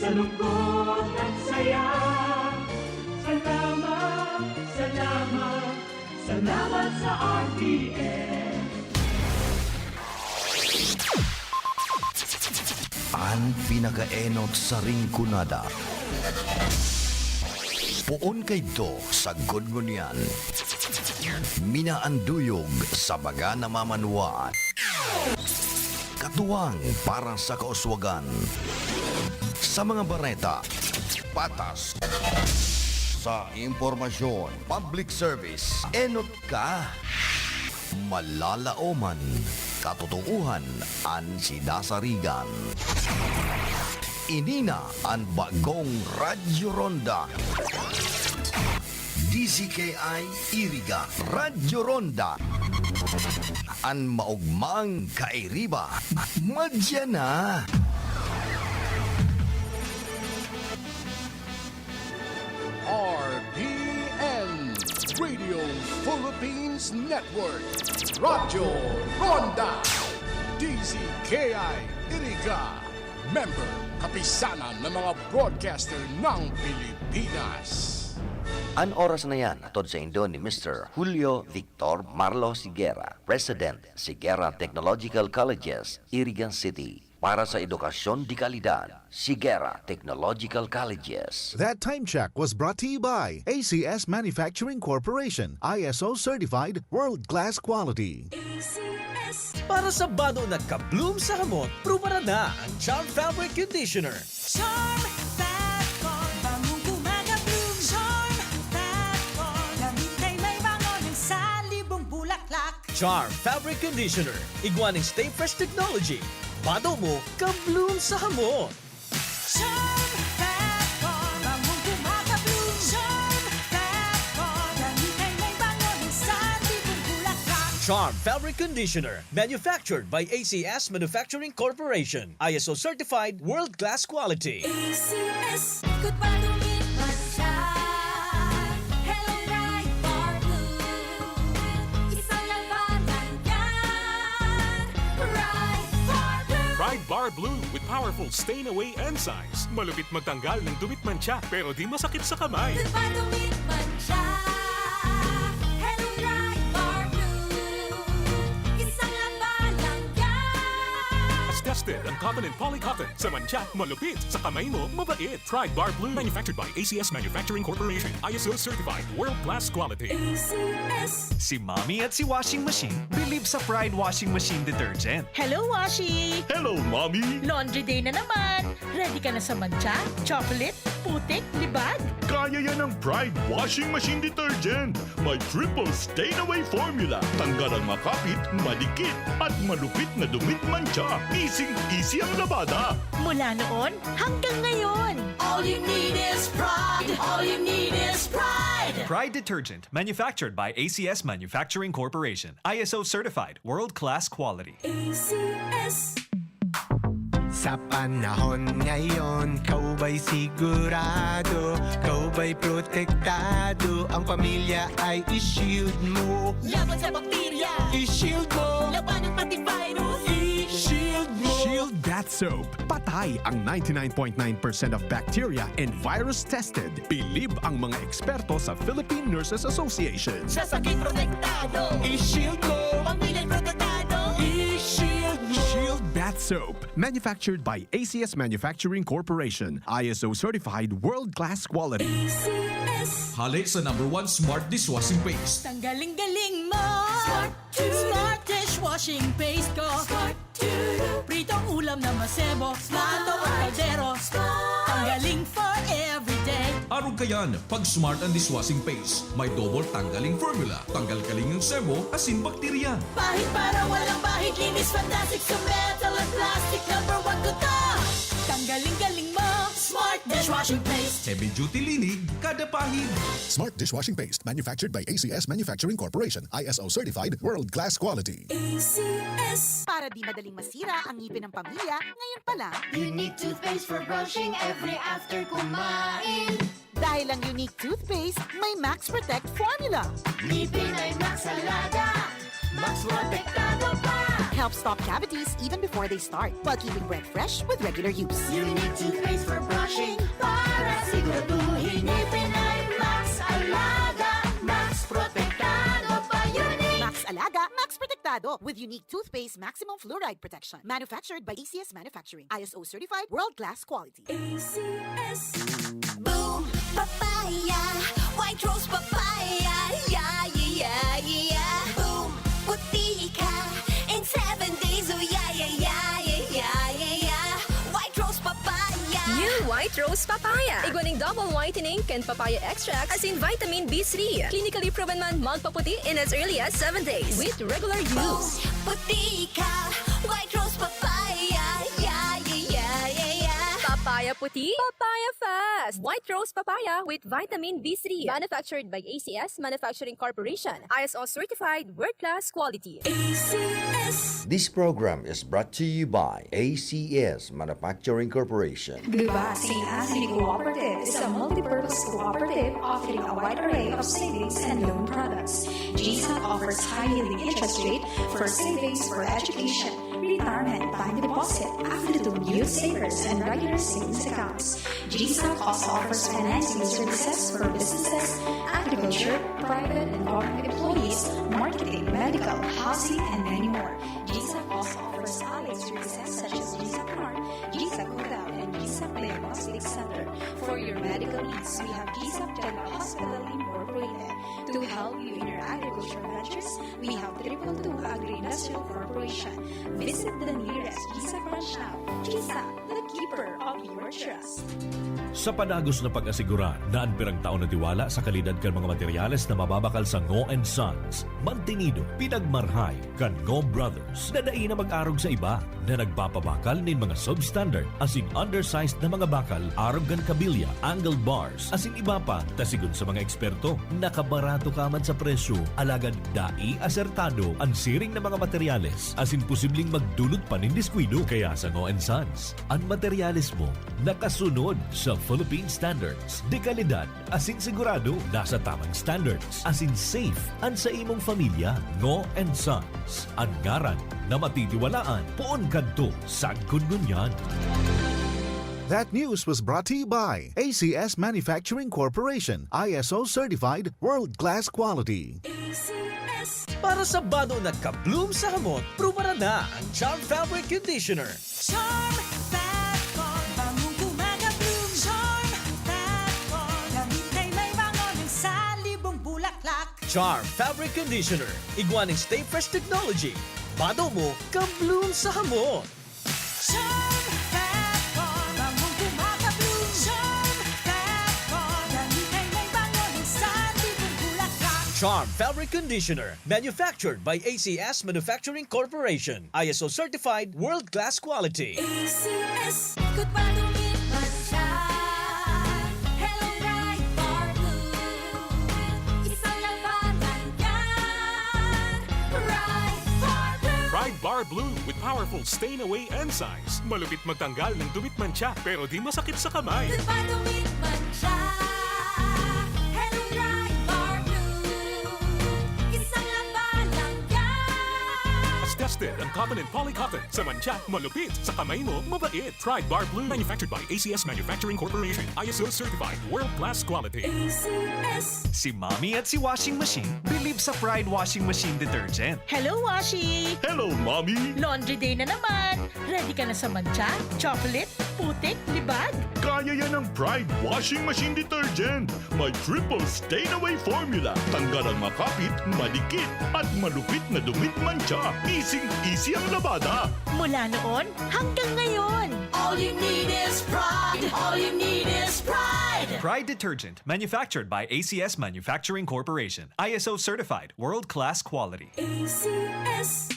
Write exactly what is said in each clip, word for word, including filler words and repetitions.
Sa lungkot at saya, salamat, salamat, salamat sa R T N. An pinakaenot sa Rinconada. Poon kaidto sagkod ngunyan. Minaanduyog sa baga na mamanwaan. Katuwang para sa kauswagan. Sa mga bareta, patas. Sa impormasyon, public service, enot ka. Malalaoman, katotoohan, an sidasarigan. Ini na an bagong Radyo Ronda. D Z K I Iriga, Radyo Ronda. An maogmang kairiba, madya na. R P N, Radio Philippines Network, Radyo Ronda, D Z K I Iriga, member, Kapisanan ng mga Broadcaster ng Pilipinas. An oras na yan, hatod saindo ni Mister Julio Victor Marlo Siguera, President, Siguera Technological Colleges, Iriga City. Para sa edukasyon de kalidad, Siguera Technological Colleges. That time check was brought to you by A C S Manufacturing Corporation, I S O certified, world-class quality. Para sa bado na ka-bloom sa hamot, prubaran na ang Charm Fabric Conditioner. Charm Fat Con, bangong kumaga-bloom. Charm Fat Con, gamit na may bango ng salibong bulaklak. Charm Fabric Conditioner, igwa ning Stay Fresh Technology. Bado mo, ka-bloom sa hamot. Charm Fat Con, bangong kumaga-bloom. Charm Fat Con, gamit na may bango ng salibong bulaklak. Charm Fabric Conditioner, manufactured by A C S Manufacturing Corporation. I S O certified, world-class quality. A C S, ikot pa, dumit man siya. Hello, Pride Bar Blue. Isang labanan yan. Pride Bar Blue. Pride Bar Blue with powerful stain away enzymes. Malupit magtanggal ng dumit mantsa, pero di masakit sa kamay. Ikot pa, dumit man siya. Hello, Pride Bar Blue. Isang labanan yan. Tested ang cotton and polycotton. Sa mantsa, malupit. Sa kamay mo, mabait. Pride Bar Blue. Manufactured by A C S Manufacturing Corporation. I S O certified. World-class quality. A C S. Si Mommy at si Washing Machine bilib sa Pride Washing Machine Detergent. Hello, Washi! Hello, Mommy! Laundry day na naman! Ready ka na sa mantsa, chocolate, putik, libag? Kaya yan ng Pride Washing Machine Detergent. May triple stain away formula. Tanggal ang makapit, madikit, at malupit na dumit mantsa. Easy-easy ang labada. Mula noon hanggang ngayon. All you need is Pride. All you need is Pride. Pride Detergent, manufactured by A C S Manufacturing Corporation. I S O certified, world-class quality. A C S. Sa panahon ngayon, ikaw ba'y sigurado, ikaw ba'y protektado, ang pamilya ay i-shield mo. Laban sa bakterya, i-shield mo. Labanan pati virus, i-shield mo. Shield Bath Soap. Patay ang ninety-nine point nine percent of bacteria and virus tested. Bilib ang mga eksperto sa Philippine Nurses Association. Sa sakit protektado, i-shield mo. Pamilya protektado, i-shield mo. Shield Bath Soap. Manufactured by A C S Manufacturing Corporation. I S O certified, world-class quality. A C S. Hale sa number one smart dishwashing paste. Tanggaling-galing mo. Smart Smart dishwashing paste ko. Smart. Pritong ulam na masebo. Smart. Pritong kaldero. Smart. Tanggaling for everyday. Arog kayan, pag Smart ang dishwashing paste, may double tanggaling formula. Tanggal-galing ang sebo, asin bakterya. Pahid para walang bahid, linis fantastic sa metal at plastic. Number one ko to. Tanggaling-galing mo. Smart dishwashing paste. Heavy duty linig, kada pahid. Smart dishwashing paste, manufactured by A C S Manufacturing Corporation, I S O certified, world class quality. A C S. Para di madaling masira ang ngipin ng pamilya, ngayon pa lang. Unique toothpaste for brushing every after kumain. Dahil ang Unique Toothpaste may Max Protect Formula. Ngipin ay Max Alaga, Max Protektado pa. Helps stop cavities even before they start, while keeping breath fresh with regular use. Unique toothpaste for brushing para siguraduhin ngipin ay Max Alaga, Max Protektado pa. Unique! Max Alaga, Max Protektado, with Unique Toothpaste Maximum Fluoride Protection. Manufactured by A C S Manufacturing. I S O certified, world-class quality. A C S. Boom! Papaya! White Rose Papaya! Yeah, yeah, yeah, yeah! Boom! Puti ka in seven days! Oh, yeah, yeah, yeah, yeah, yeah, yeah, yeah! White Rose Papaya! New White Rose Papaya. Igwa ning double whitening kan papaya extract asin vitamin B three. Clinically proven man magpaputi in as early as seven days with regular use. Puti ka! White Rose Papaya! Yeah, yeah, yeah, yeah, yeah! Papaya puti, papaya fast. White Rose Papaya with vitamin B three. Manufactured by A C S Manufacturing Corporation. I S O certified, world-class quality. A C S. This program is brought to you by A C S Manufacturing Corporation. Gubat Saint Anthony Cooperative is a multi-purpose cooperative offering a wide array of savings and loan products. G SAC offers high-yielding interest rate for savings for education, retirement, bank deposit, affiliated youth savers, and regular savings accounts. G SAC also offers financing services for businesses, agriculture, private and government employees, marketing, medical, housing, and many more. G SAC also offers allied services such as G SAC Mart, G SAC Hotel, and G SAC Diagnostic Center. For your medical needs, we have G SAC General Hospital Incorporated. To help you in your agricultural ventures, we have Triple Two Agri-Industrial Corporation. Visit the nearest G SAC branch now. G SAC, the keeper of your trust. Sa padagos na pag-asigurar na an pirang taon na tiwala sa kalidad kan mga materyales na mababakal sa Ngo and Sons, mantinido, pinagmarhay kan Ngo Brothers na dai na mag-arog sa iba na nagpapabakal nin mga substandard asin undersized na mga bakal arog kan kabilya, angle bars, asin iba pa, ta sigon sa mga eksperto, nakabarato ka man sa presyo, alagad dai asertado an siring na mga materyales asin posibleng magdulot pa nin diskuido. Kaya sa Ngo and Sons, an materyales mo nakasunod sa Philippine Standards de Kalidad asin sigurado nasa tamang standards asin safe an sa imong familya. Ngo and Sons, an ngaran na matitiwalaan poon kadto sagkod ngunyan. That news was brought to you by A C S Manufacturing Corporation, I S O certified, world-class quality. A C S. Para sa bado na ka-bloom sa hamot, prubaran na ang Charm Fabric Conditioner. Charm Fat Con, bangong gumagabloom. Charm Fat Con, damit ay may bango ng salibong bulaklak. Charm Fabric Conditioner, igwa ning Stay Fresh Technology. Bado mo, ka-bloom sa hamot. Charm Fat Con, bangong gumagabloom. Charm Fat Con, damit ay may bango ng salibong bulaklak. Charm Fabric Conditioner, manufactured by A C S Manufacturing Corporation. I S O certified, world-class quality. A C S. Good pa, dumit man siya. Hello, Pride Bar Blue. Isang labanan yan. Pride Bar Blue. Pride Bar Blue with powerful stain away enzymes. Malupit magtanggal ng dumit mantsa pero di masakit sa kamay. Good pa, dumit man siya. Hello, Pride Bar Blue. Isang labanan yan. Tested ang cotton and poly cotton. Sa mantsa, malupit. Sa kamay mo, mabait. Pride Bar Blue. Manufactured by A C S Manufacturing Corporation. I S O certified. World class quality. A C S. Si Mommy at si Washing Machine bilib sa Pride Washing Machine Detergent. Hello, Washi! Hello, Mommy! Laundry day na naman! Ready ka na sa mantsa, chocolate, putik, libag? Kaya yan ng Pride Washing Machine Detergent! May triple stain away formula. Tanggal ang makapit, madikit, at malupit na dumit mantsa. Easing-easy ang labada. Mula noon hanggang ngayon. All you need is pride. All you need is pride. Pride Detergent, manufactured by A C S Manufacturing Corporation. I S O certified, world-class quality. A C S.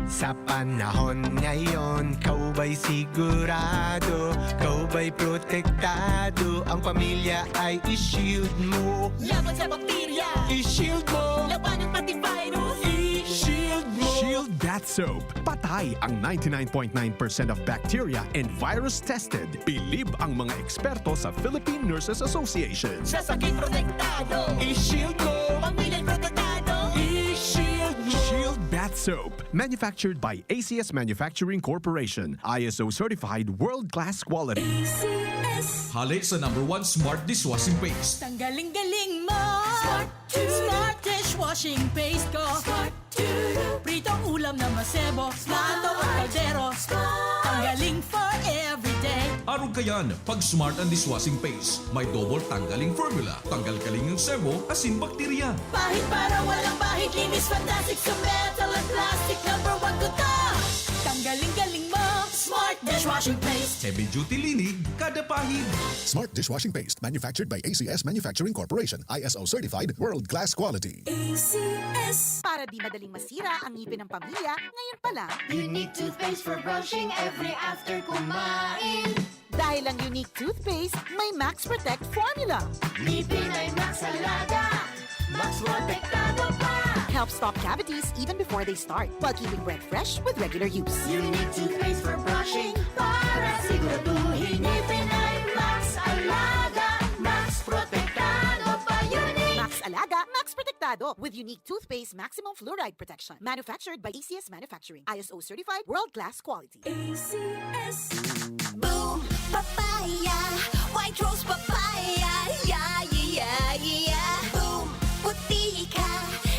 Sa panahon ngayon, kau ba'y sigurado? Kau ba'y protektado? Ang pamilya ay i-shield mo. Laban sa bakterya. I-shield mo. Labanan pati virus. I-shield mo. Shield Bath Soap. Patay ang ninety-nine point nine percent of bacteria and virus tested. Bilib ang mga eksperto sa Philippine Nurses Association. Sa sakit protektado. I-shield mo. Pamilya'y protektado. I-shield mo. Shield Bath Soap, manufactured by A C S Manufacturing Corporation, I S O certified world-class quality. A C S. Hale sa number one smart dishwashing paste. Tanggaling-galing mo. Smart. Smart dishwashing paste ko. Smart. Pritong ulam na masebo. Smart. Adobo kaldero. Smart. Tanggaling for everyday. Arog kayan, pag Smart ang dishwashing paste. May double tanggaling formula. Tanggal-galing ang sebo, asin bakterya. Pahid para walang bahid, linis fantastic sa metal at plastic. Number one ko to. Tanggaling-galing mo, Smart Dishwashing Paste. Heavy duty linig, kada pahid. Smart Dishwashing Paste, manufactured by A C S Manufacturing Corporation, I S O certified, world class quality. A C S. Para di madaling masira ang ngipin ng pamilya, ngayon pa lang. Unique toothpaste for brushing every after kumain. Dahil ang Unique Toothpaste may Max Protect Formula. Ngipin ay Max Alaga, Max Protektado pa. Help stop cavities even before they start, while keeping breath fresh with regular use. Unique Toothpaste for brushing para siguraduhin ngipin ay Max Alaga, Max Protektado pa. Unique. Max Alaga, Max Protektado with Unique Toothpaste Maximum Fluoride Protection. Manufactured by A C S Manufacturing. I S O certified, world-class quality. A C S. Boom Papaya, White Rose Papaya, yeah, yeah, yeah, yeah. Boom, puti ka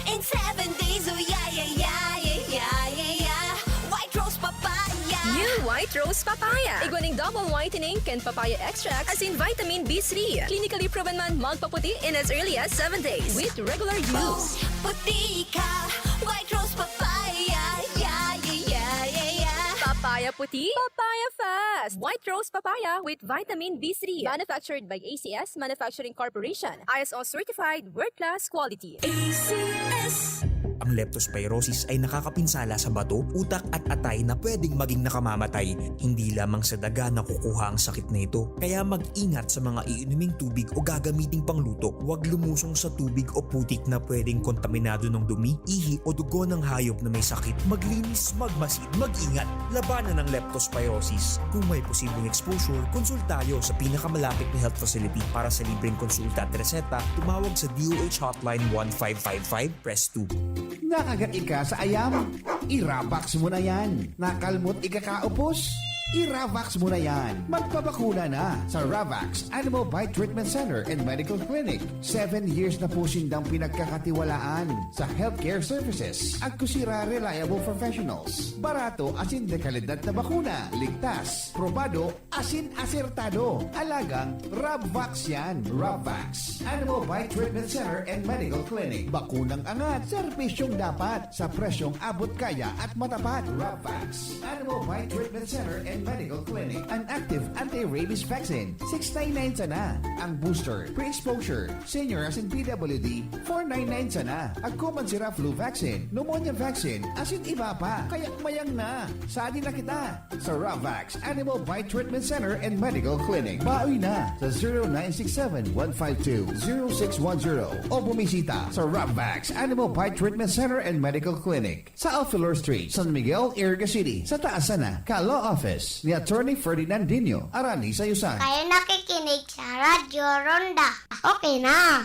in seven days, oh yeah, yeah, yeah, yeah, yeah, yeah, yeah. White Rose Papaya. New White Rose Papaya. Igwa ning double whitening kan papaya extract asin vitamin B three. Clinically proven man magpaputi in as early as seven days with regular use. Puti ka, White Rose Papaya, yeah, yeah, yeah, yeah, yeah. Papaya puti, papaya fast. White Rose Papaya with vitamin B three. Manufactured by A C S Manufacturing Corporation. I S O certified, world class quality. A C S. Ang leptospirosis ay nakakapinsala sa bato, utak at atay na pwedeng maging nakamamatay. Hindi lamang sa daga nakukuha ang sakit na ito. Kaya mag-ingat sa mga iinuming tubig o gagamiting pangluto. Huwag lumusong sa tubig o putik na pwedeng kontaminado ng dumi, ihi o dugo ng hayop na may sakit. Maglinis, magmasid, mag-ingat. Labanan ang leptospirosis. Kung may posibleng exposure, konsulta tayo sa pinakamalapit na health facility. Para sa libreng konsulta at reseta, tumawag sa D O H Hotline one five five five, press two. Nakagat ika sa ayam? I-Ravax mo na yan. Nakalmot ika kaupos? I-Ravax mo na yan. Magpabakuna na sa Ravax Animal Bite Treatment Center and Medical Clinic. Seven years na po sindang pinagkakatiwalaan sa healthcare services. Agkusira reliable professionals. Barato asin dekalidad na bakuna. Ligtas, probado, asin asertado. Alagang Rabvax yan. Rabvax. Animal Bite Treatment Center and Medical Clinic. Bakunang angat, serbisyong dapat, sa presyong abot kaya at matapat. Rabvax. Animal Bite Treatment Center and Medical Clinic. An active anti-rabies vaccine, six nine nine sana. Ang booster, pre-exposure, senior asin P W D, four nine nine sana. Agko man sira flu vaccine, pneumonia vaccine, asin iba pa. Kaya mayang na. Sadi na kita. Sa Ravax Animal Bite Treatment Center and Medical Clinic. Bawi na sa zero nine six seven, one five two, zero six one zero o bumisita sa Ravax Animal Bite Treatment Center and Medical Clinic sa Alfilor Street, San Miguel, Iriga City, sa taas sana ka Law Office ni Attorney Ferdinand Dino, Arani sa Yusan. Kayo nakikinig sa Radyo Ronda. Okay na.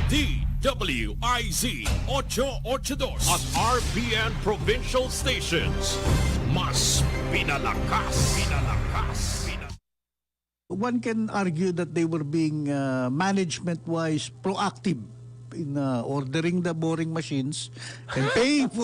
D W I Z ocho ocho dos at R P N Provincial Stations. Mas pinalakas, pinalakas, pina- One can argue that they were being, uh, management-wise proactive in, uh, ordering the boring machines and paying for